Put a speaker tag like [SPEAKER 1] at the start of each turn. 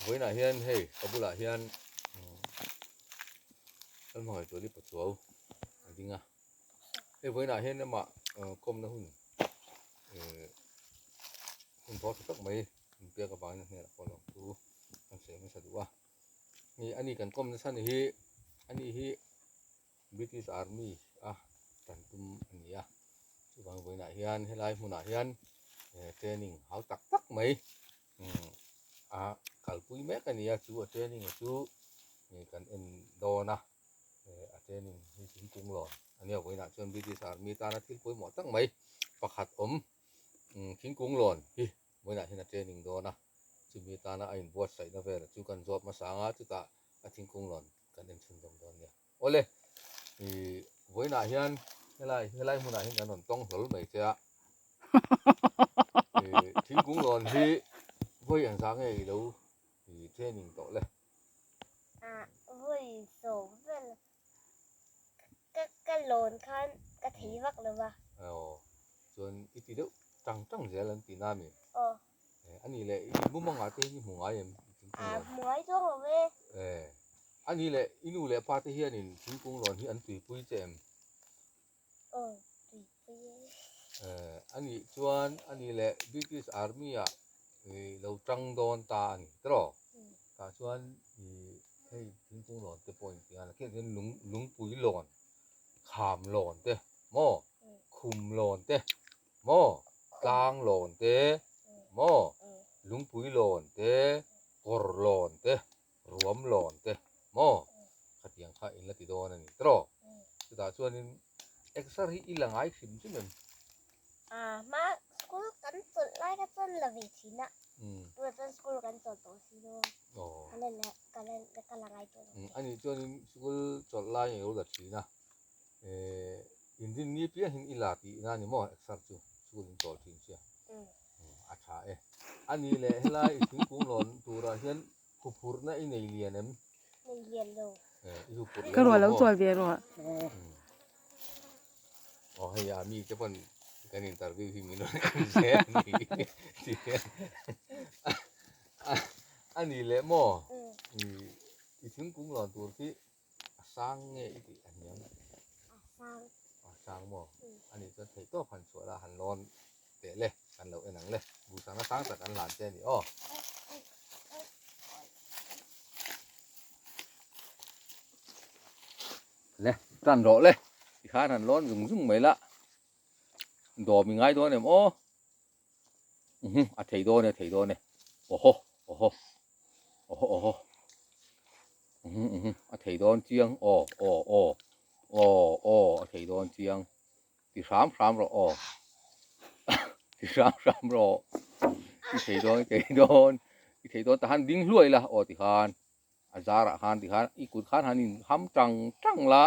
[SPEAKER 1] Vawiinah hian hei ka bulah hian Lalhmangaihtuali Pachuau a ding a, hei vawiinah hian amah kawmna hun hun thaw tha tak mai inpiak avangin a hnenah pawh lawm thu kan sawi hmasa duh a. Hei ani kan kawmna chhan hi ani hi British Army a tan tum a ni a, chuvang vawiinah hian helai hmunah hian training hau tak tak mai a kalpui mek a ni a, chu a training a chu kan en dawn a, a training hi thingkung lawn a nia vawiinah chuan British Army tana thil pawimawh tak mai pakhat awm thingkung lawn hi vawiinah hian a training dawn a, chumi tana a inbuatsaihna vel chu kan zawt hmasa ang a, chutah a thingkung lawn kan en chhunzawm dawn nia. Awle, ih vawiinah hian helai helai hmunah hian kan rawn tawng hlawl mai che a, ih thingkung lawn hi vawi an za nge i lo ih training tawh le?
[SPEAKER 2] Ah, vawi sawm vel ka ka lawn khan ka thei vak lo va.
[SPEAKER 1] Aw, chuan i ti deuh tang tang zel an ti na mi?
[SPEAKER 2] Aw.
[SPEAKER 1] A nih leh i mumangah te hian i hmu ngai em i thingkung lawn?
[SPEAKER 2] Ah, hmu ngai chuang lo e.
[SPEAKER 1] Eh, a nih leh i nu leh pa te hianin thingkung lawn hi an tuipui che em?
[SPEAKER 2] Aw, tuipui e.
[SPEAKER 1] Eh, a nih chuan a nih leh British Army ah i lo tang dawn ta a ni tiraw? Tah chuan i hei thingkung lawn te pawh inti nghal a, khian chuan lung lungpui lawn, kham lawn te maw, khum lawn te maw, tlang lawn te maw, lungpui lawn te, kawr lawn te, ruam lawn te maw, khatiang kha in la ti dawn a ni tiraw? Chutah chuanin exer hi i la ngai hrim hrim em?
[SPEAKER 2] A hma school kan chawlh lai kha chuan la ve thin a, tunah chuan school kan chawlh tawh si lo a, ka la la ka la ka la ngai tawh lo.
[SPEAKER 1] A nih chuanin school chawlh lai ngei lo la thin a, eh inrin ni piang hian i la tihna a ni maw exer chu school in chawl thin sia, a tha e. A nih leh helai i thingkung lawn turah hian huphurhna i nei lian em?
[SPEAKER 2] Nei lian lo.
[SPEAKER 1] Eh i huphurh
[SPEAKER 3] Ka
[SPEAKER 1] lem
[SPEAKER 3] ruah
[SPEAKER 1] lo
[SPEAKER 3] lo
[SPEAKER 1] maw?
[SPEAKER 3] chawl ve rawh.
[SPEAKER 1] Aw hei a mi te pawn kan interview hi min rawn en zel a ni ti hian a ni leh maw i thingkung lawn tur khi a sang nge i tih a hniam
[SPEAKER 2] a sang
[SPEAKER 1] a sang maw a nih chuan theih tawp han chhuah la han lawn teh le kan lo en ang le buhsang a sang tak an hlan che a ni aw. Le tan rawh le tikhan han lawn zung zung mai la dawm i ngai dawn em aw mhm a thei dawn e a thei dawn e awhaw awhaw awhaw awhaw mhm mhm a thei dawn chiang aw aw aw aw aw a thei dawn chiang ti hram hram rawh aw ti hram hram rawh i thei dawn i thei dawn i thei dawn tahan ding hluai la aw tikhan. A zarah khan tikhan i kut khan han in ham tang tang la.